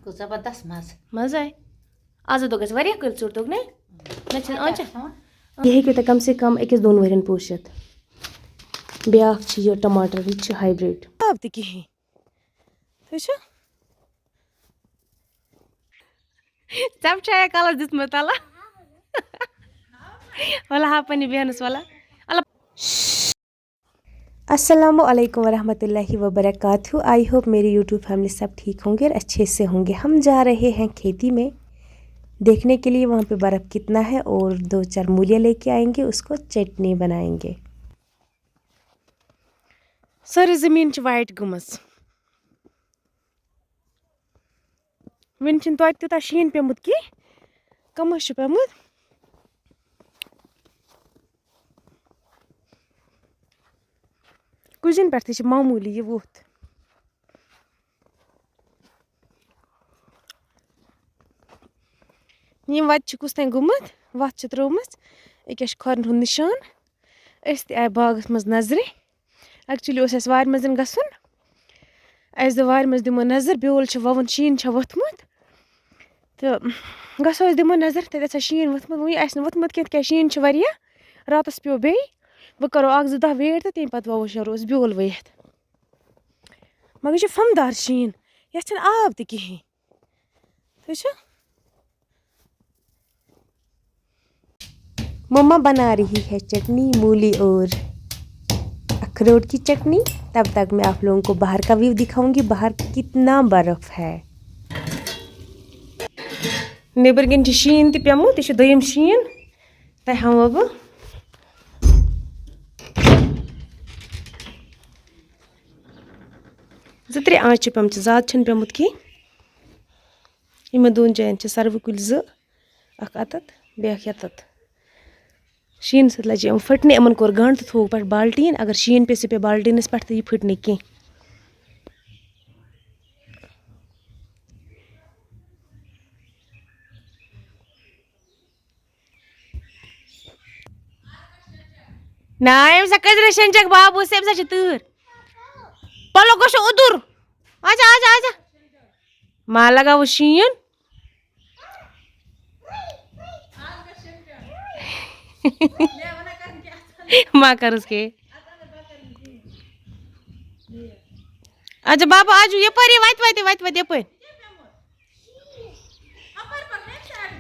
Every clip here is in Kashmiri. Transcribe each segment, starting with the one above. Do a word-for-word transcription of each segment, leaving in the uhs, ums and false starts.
گوٚو زبردست مَزٕ۔ مَزٕ آے۔ آز دوٚگ اَسہِ واریاہ کٲلۍ ژوٚٹ، دوٚگ نے؟ مےٚ چھِنہٕ آنچہ۔ یہِ ہیٚکِو تُہۍ کم سے کم أکِس دۄن ؤرِین پوٗشِتھ۔ بیٛاکھ چھِ یہِ ٹماٹر، یہِ تہِ چھِ ہایبرڈ۔ آب تہِ کِہیٖنۍ۔ تُہۍ چھِو؟ ژےٚ چھا کَلَس دیُتمُت تَلہٕ؟ وَلہٕ ہا پنٛنہِ بیٚہنَس وَلہٕ۔ السلام علیکم ورحمۃ اللہ وبرکاتہ۔ آئی ہوپ میری یوٹیوب فیملی سب ٹھیک ہوں گے اور اچھے سے ہوں گے۔ ہم جا رہے ہیں کھیتی میں دیکھنے کے لیے وہاں پہ برف کتنا ہے اور دو چار مولیاں لے کے آئیں گے، اس کو چٹنی بنائیں گے۔ سٲرٕے زٔمیٖن چھِ وایِٹ گٔمٕژ۔ وٕنہِ چھُنہٕ توتہِ تیوٗتاہ شیٖن پیوٚمُت کینٛہہ۔ کَم حظ چھُ پیوٚمُت؟ کُجَن پٮ۪ٹھ تہِ چھِ معموٗلی یہِ وُتھ۔ ییٚمہِ وَتہِ چھُ کُس تام گوٚمُت، وَتھ چھِ ترٲومٕژ، أکیٛاہ چھِ کھۄرَن ہُنٛد نِشان۔ أسۍ تہِ آے باغَس منٛز نظرِ۔ Actually اوس اَسہِ وارِ منٛز گژھُن۔ اَسہِ دوٚپ وارِ منٛز دِمو نظر، بیول چھُ وَوُن، شیٖن چھا ووٚتھمُت۔ تہٕ گژھو أسۍ دِمو نظر، تَتہِ آسہِ شیٖن ووٚتھمُت۔ وۄنۍ آسہِ نہٕ ووٚتھمُت کینٛہہ، تِکیٛازِ شیٖن چھُ واریاہ۔ راتَس پیوٚو بیٚیہِ۔ وۄنۍ کَرو اَکھ زٕ دۄہ wait تہٕ تَمہِ پَتہٕ وَوو شَروٕ أسۍ بیول وٲیِتھ۔ مگر یہِ چھُ فَمدار شیٖن، یَتھ چھُنہٕ آب تہِ کِہیٖنۍ۔ تُہۍ چھِو؟ مما بنا رہی ہے چٹنی، مولی اور اخروٹ کی چٹنی۔ تب تک میں آپ لوگوں کو باہر کا ویو دکھاؤں گی، باہر کتنا برف ہے۔ نیٚبٕرۍ کِنۍ چھِ شیٖن تہِ پیوٚمُت، یہِ چھُ دوٚیِم شیٖن۔ تۄہہِ ہاوو بہٕ۔ زٕ ترٛےٚ آنٛچہِ چھِ پیٚمژٕ، زیادٕ چھَنہٕ پیوٚمُت کینٛہہ۔ یِمَن دۄن جایَن چھِ سروٕ کُلۍ زٕ، اَکھ اَتَتھ، بیٛاکھ یَتَتھ۔ شیٖنہٕ سۭتۍ لَجہِ یِم پھٕٹنہِ، یِمَن کوٚر گنٛڈ تہٕ تھوٚوُکھ پٮ۪ٹھ بالٹیٖن۔ اگر شیٖن پیٚیہِ، سُہ پیٚیہِ بالٹیٖنَس پٮ۪ٹھ تہٕ یہِ پھٕٹہِ نہٕ کینٛہہ۔ نہ، أمۍ سا کٔژ رٔچھِنۍ چھَکھ بابوٗ، أمۍ سا چھِ تۭر۔ پَلو گوٚو چھُ اوٚدُر۔ آچھا، آچھا، آچھا۔ ما لگاوو شیٖن۔ ما کَرُس کے۔ اچھا بابا، آجو یپٲرۍ، یہِ وَتہِ، وَتہِ، وَتہِ، وَتہِ یپٲرۍ۔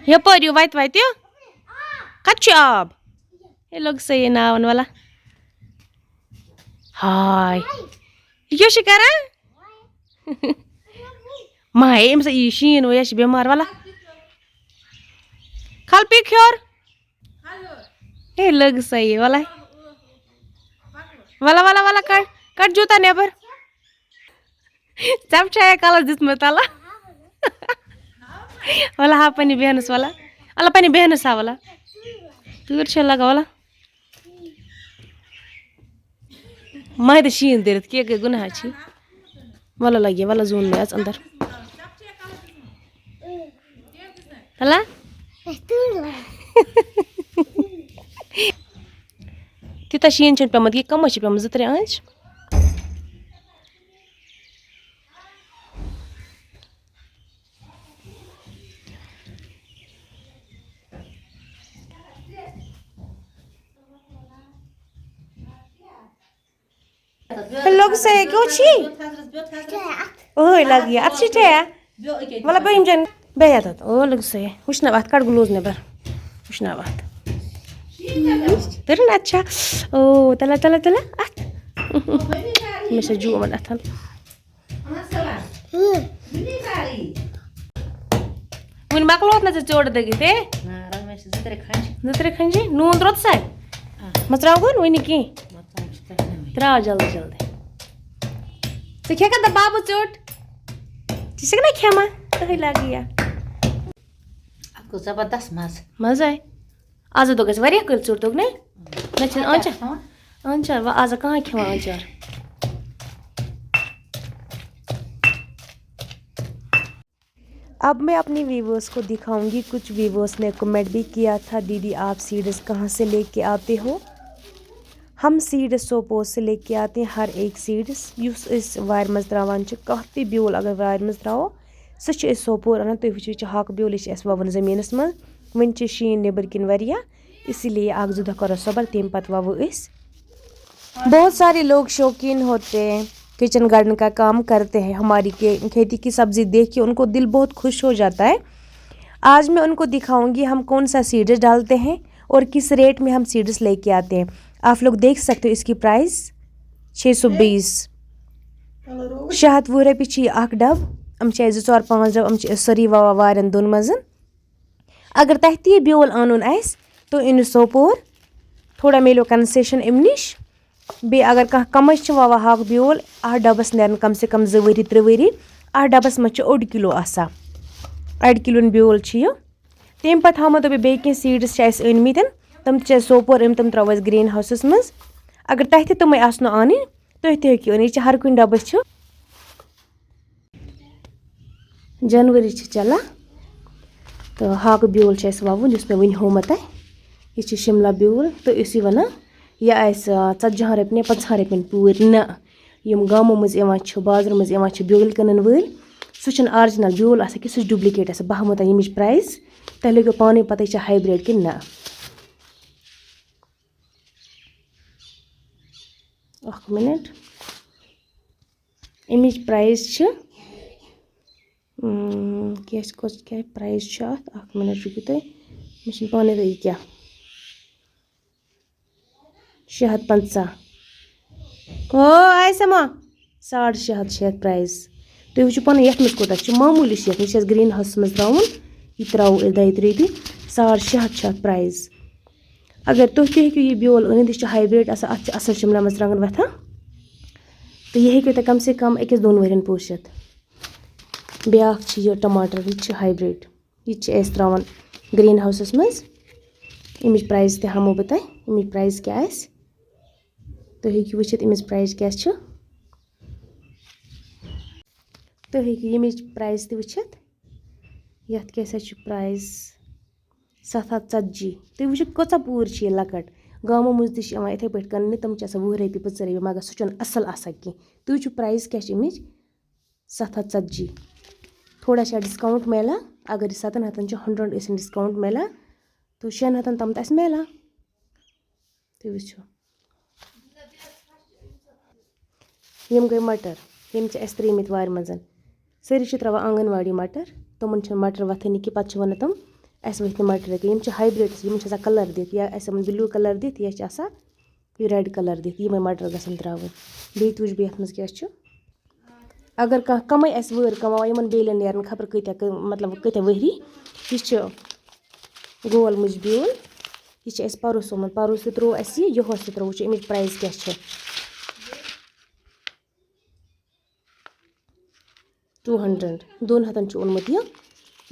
یپٲرۍ یہِ وَتہِ، وَتہِ۔ کَتہِ چھُ آب؟ ہے، لوٚگ سا یہِ ناوَن وَلا۔ ہاے۔ یہِ کیٛاہ چھِ کَران؟ ماے، أمِس یہِ شیٖن وۄنۍ، یہِ چھِ بٮ۪مار، وَلا۔ کھَل پیٚیہِ کھیوٚر۔ ہے، لٔگ سا یہِ، وَلا۔ وَلا، وَلا، وَلا، کَڑ، کَڑ جوٗتا نٮ۪بَر۔ ژےٚ چھا یہِ کَلَس دیُتمُت تَلہٕ؟ وَلا ہا پنٛنہِ بیٚہنَس، وَلا۔ وَلا پنٛنہِ بیٚہنَس ہا، وَلا۔ تۭر چھےٚ لَگان، وَلا۔ مَہ دِ شیٖن دٔرِتھ، کیٛاہ گٔے گُناہ چھِ؟ وَلہٕ لَگہِ، وَلہٕ زوٗن مےٚ اَژ اَندَر۔ وَلہٕ؟ تیوٗتاہ شیٖن چھُنہٕ پیوٚمُت، یہِ کَم حظ چھِ پیوٚمُت، زٕ ترٛےٚ آنٛچہِ۔ لوٚگ سا یہِ کیٛاہ چھی؟ اوے لَگ یہِ، اَتھ چھِ ٹھیک۔ مطلب بہٕ یِم جَن بیٚہہ یَتَتھ۔ او لوٚگ سا یہِ۔ وٕچھناو اَتھ، کَڑ گلوز نٮ۪بَر۔ وٕچھناو اَتھ۔ تٔرٕن اَتھ چھا؟ او تَلہ، تَلہ، تَلہ، اَتھ۔ مےٚ چھےٚ جوٗمَن اَتھَن۔ وٕنہِ مۄکلووُتھ نہ ژےٚ ژیوٚٹ دٔگِتھ، ہے؟ نہ، رَنہٕ مےٚ چھِ زٕ ترٛےٚ کھَنٛجہِ۔ زٕ ترٛےٚ کھَنٛجہِ؟ نوٗن ترٛووُتھ سا؟ آ۔ مہ ترٛاوُن وٕنہِ کینٛہہ۔ مہ ترٛاوُن چھُ تۄہہِ ناوٕے۔ ترٛاو جلدی جلدی۔ ژٕ کھیٚکھا دَپ بابہٕ ژیوٚٹ؟ ژٕ چھَکھ نہ کھٮ۪وان؟ تُہۍ لَگہِ یا۔ اَتھ گوٚو زبردست مَزٕ۔ مَزٕ آے۔ آز دوٚگ اَسہِ واریاہ کٲلۍ ژوٚٹ، دوٚگ نے؟ مےٚ چھِنہٕ آنچار۔ آنچار، وۄنۍ آز کانٛہہ کھٮ۪وان آنچار۔ اب میں اپنی ویورز کو دکھاؤں گی۔ کچھ ویورز نے کمنٹ بھی کیا تھا، دیدی آپ سیڈز کہاں سے لے کے آتے ہو؟ ہم سیڈز سوپور سے لے کے آتے ہیں، ہر ایک سیڈز یُس أسۍ وارِ منٛز ترٛاوان چھِ، کانٛہہ تہِ بیول اگر وارِ منٛز ترٛاوو، سُہ چھِ أسۍ سوپور اَنان۔ تُہۍ وٕچھِو، یہِ چھِ ہاکہٕ بیول، یہِ چھِ اَسہِ وَوُن زٔمیٖنَس منٛز۔ وٕنہِ چھِ شیٖن نیٚبٕرۍ کِنۍ واریاہ، اسی لیے اَکھ زٕ دۄہ کَرو صبر، تَمہِ پَتہٕ وَوو أسۍ۔ بہت سارے لوگ شوقین ہوتے ہیں، کچن گارڈن کا کام کرتے ہیں، ہماری کے کھیتی کی سبزی دیکھ کے ان کو دل بہت خوش ہو جاتا ہے۔ آج میں ان کو دکھاؤں گی ہم کون سا سیڈز ڈالتے ہیں اور کس ریٹ میں ہم سیڈز لیکے آتے ہیں۔ آپ لوگ دیکھ سکتے ہو اس کی پرائس چھ سو بیس۔ شےٚ ہَتھ وُہ رۄپیہِ چھِ یہِ اکھ ڈبہٕ۔ یِم چھِ اَسہِ زٕ ژور پانٛژھ ڈبہٕ، یِم چھِ أسۍ سٲری وَوان وارٮ۪ن دۄن منٛز۔ اگر تۄہہِ تہِ یہِ بیول اَنُن آسہِ، تُہۍ أنِو سوپور، تھوڑا میلیو کنسیشن اَمہِ نِش۔ بیٚیہِ اگر کانٛہہ کمٕے چھِ وَوان ہاکہٕ بیول، اَتھ ڈَبَس نیرَن کم سے کم زٕ ؤری، ترٛےٚ ؤری۔ اَتھ ڈَبَس منٛز چھِ اوٚڑ کِلوٗ آسان، اَڑِ کِلوُن بیول چھُ یہِ۔ تَمہِ پَتہٕ ہاومو تۄہہِ بہٕ بیٚیہِ کینٛہہ سیٖڈٕس چھِ اَسہِ أنۍ مٕتۍ، تِم تہِ چھِ اَسہِ سوپور أنۍ، تِم ترٛاوو أسۍ گرٛیٖن ہاوسَس منٛز۔ اگر تۄہہِ تہِ تِمَے آسنو اَنٕنۍ، تُہۍ تہِ ہیٚکِو أنِتھ، یہِ چھِ ہر کُنہِ ڈَبَس چھِ۔ جنؤری چھِ چلان تہٕ ہاکہٕ بیول چھُ اَسہِ وَوُن، یُس مےٚ وٕنہِ ہوومو تۄہہِ۔ یہِ چھِ شِملہ بیول تہٕ یُس یہِ وَنان، یہِ آسہِ، آ، ژتجی ہَن رۄپیَن یا پنٛژاہَن رۄپیَن پوٗرۍ نہ۔ یِم گامو منٛز یِوان چھِ، بازرٕ منٛز یِوان چھِ بیول کٕنَن وٲلۍ، سُہ چھُنہٕ آرجِنَل بیول آسان کینٛہہ، سُہ چھُ ڈُپلِکیٹ آسان۔ بہٕ ہاومو تۄہہِ ییٚمِچ پرٛایِس، تۄہہِ لٔگیو پانَے پَتہ یہِ چھا ہایبرٛڈ کِنہٕ نہ۔ اَکھ مِنَٹ۔ اَمِچ پرٛایِس چھِ، اۭں، کیٛاہ چھِ، کۄس، کیٛاہ پرٛایِس چھُ اَتھ؟ اَکھ مِنَٹ رُکِو تُہۍ، مےٚ چھِنہٕ پانَے تۄہہِ یہِ کیٛاہ۔ شےٚ ہَتھ پنٛژاہ۔ او، آیسا ما؟ ساڑ شےٚ ہَتھ چھِ یَتھ پرٛایِس۔ تُہۍ وٕچھِو پانَے، یَتھ منٛز کوٗتاہ چھُ، معموٗلی چھِ یَتھ، یہِ چھِ اَسہِ گرٛیٖن ہاوسَس منٛز ترٛاوُن، یہِ ترٛاوو أسۍ دۄیہِ ترٛیٚیہِ دۄہہِ۔ ساڑ شےٚ ہَتھ چھِ اَتھ پرٛایِس۔ اگر تُہۍ تہِ ہیٚکِو یہِ بیول أنِتھ، یہِ چھُ ہایبرٛڈ آسان، اَتھ چھِ اَصٕل شِملہ مَرژٕوانٛگَن وۄتھان، تہٕ یہِ ہیٚکِو تۄہہِ کَم سے کَم أکِس دۄن ؤرِین پوٗشِتھ۔ بیٛاکھ چھِ یہِ ٹماٹر، یہِ تہِ چھِ ہایبرٛڈ، یہِ تہِ چھِ أسۍ ترٛاوان گرٛیٖن ہاوسَس منٛز۔ اَمِچ پرٛایِس تہِ ہاومو بہٕ تۄہہِ، اَمِچ پرٛایِس کیٛاہ آسہِ، تُہۍ ہیٚکِو وٕچھِتھ اَمِچ پرٛایِس کیٛاہ چھِ۔ تُہۍ ہیٚکِو ییٚمِچ پرٛایِس تہِ وٕچھِتھ، یَتھ کیٛاہ سا چھُ پرٛایِس۔ ستھ ہتھ ژتجی۔ تُہۍ وٕچھِو، کۭژاہ پوٗر چھِ یہِ لۄکٕٹ۔ گامو مٔنٛزۍ تہِ چھِ یِوان یِتھَے پٲٹھۍ کٕننہِ، تِم چھِ آسان وُہ رۄپیہِ، پٕنٛژٕہ رۄپیہِ، مگر سُہ چھُنہٕ اَصٕل آسان کینٛہہ۔ تُہۍ وٕچھِو، پرٛایِس کیٛاہ چھِ اَمِچ؟ ستھ ہتھ ژتجی۔ تھوڑا چھا ڈِسکاوُنٛٹ میلان؟ اگر یہِ ستَن ہَتَن چھُ، ہنٛڈرنٛڈ ٲسِن ڈِسکاوُنٛٹ میلان، تہٕ شٮ۪ن ہَتَن تام تہِ آسہِ میلان۔ تُہۍ وٕچھِو۔ یِم گٔے مَٹر، یِم چھِ اَسہِ ترٛٲومٕتۍ وارِ منٛز۔ سٲری چھِ ترٛاوان آنٛگَن واڑی مَٹر، تِمَن چھِنہٕ مَٹر وۄتھٲنی کہِ پَتہٕ چھِ وَنان تِم، "اَسہِ ؤتھۍ نہٕ مَٹر کینٛہہ۔" یِم چھِ ہایبرٛڈٕس، یِمَن چھِ آسان کَلَر دِتھ، یا آسہِ یِمَن بِلیوٗ کَلَر دِتھ، یا چھِ آسان یہِ رٮ۪ڈ کَلَر دِتھ، یِمَے مَٹر گژھن ترٛاوٕنۍ۔ بیٚیہِ تہِ وٕچھ بہٕ یَتھ منٛز کیٛاہ چھُ۔ اگر کانٛہہ کَمٕے آسہِ وٲر کَماوان، یِمَن بیلٮ۪ن نیرَن خبر کۭتیٛاہ، کۭ-، مطلب کۭتیٛاہ ؤری، یہِ چھِ گول مُجہِ بیول۔ یہِ چھِ اَسہِ پَرُس سومُت۔ پَرُس تہِ ترٛوو اَسہِ یہِ، یِہُس تہِ ترٛوو۔ وٕچھِو، اَمِچ پرٛایِس کیٛاہ چھِ؟ Two hundred. دۄن ہَتَن چھُ اوٚنمُت یہِ۔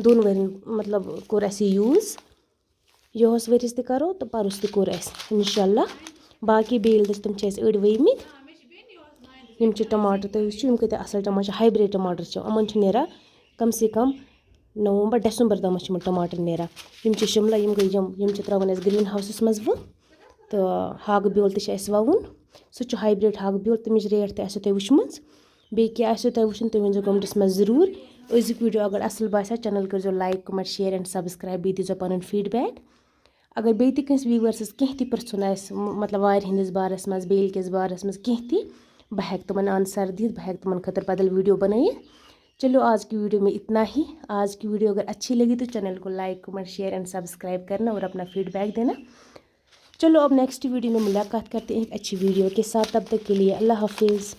دۄن ؤرِین، مطلب، کوٚر اَسہِ یہِ یوٗز۔ یِہُس ؤرِیَس تہِ کَرو تہٕ پَرُس تہِ کوٚر اَسہِ، اِنشاء اللہ۔ باقٕے بیٚیہِ ییٚلہِ تہِ تِم چھِ اَسہِ أڑۍ ؤومٕتۍ۔ یِم چھِ ٹماٹر، تُہۍ وٕچھِو، یِم کۭتیٛاہ اَصٕل ٹماٹر چھِ، ہایبرٛڈ ٹماٹر چھِ۔ یِمَن چھِ نیران کَم سے کَم نومبر، ڈسمبر تامَتھ چھِ یِمَن ٹماٹر نیران۔ یِم چھِ شِملہ، یِم گٔے یِم، یِم چھِ ترٛاوان أسۍ گرٛیٖن ہاوسَس منٛز وۄنۍ۔ تہٕ ہاکہٕ بیول تہِ چھِ اَسہِ وَوُن، سُہ تہِ چھُ ہایبرٛڈ ہاکہٕ بیول، تَمِچ ریٹ تہِ آسیو تۄہہِ وٕچھمٕژ۔ بیٚیہِ کیٛاہ آسیو تۄہہِ وٕچھُن، تُہۍ ؤنۍزیو کمنٹَس منٛز ضروٗر۔ أزیُک ویٖڈیو اگر اَصٕل باسیو، چینل کٔرۍزیو like، comment، share and subscribe، بیٚیہِ دیٖزیو پَنُن feedback۔ اگر بیٚیہِ تہِ کٲنٛسہِ ویٖورَسَس کینٛہہ تہِ پِرٛژھُن آسہِ، م-، مطلب وارِ ہِنٛدِس بارَس منٛز، بیٚیہِ کِس بارَس منٛز کینٛہہ تہِ، بہٕ ہٮ۪کہٕ تِمَن answer دِتھ، بہٕ ہٮ۪کہٕ تِمَن خٲطرٕ بدل ویٖڈیو بَنٲیِتھ۔ چلو، آج کی ویڈیو میں اتنا ہی۔ آج کی ویڈیو اگر اچھی لگی تو channel co like، comment، share and subscribe کرنا اور اپنا feedback دینا۔ چلو، اب نیکسٹ ویڈیو میں ملاقات کرتے ہیں ایک اچھی ویڈیو کے ساتھ۔ تب تک کے لیے اللہ حافظ۔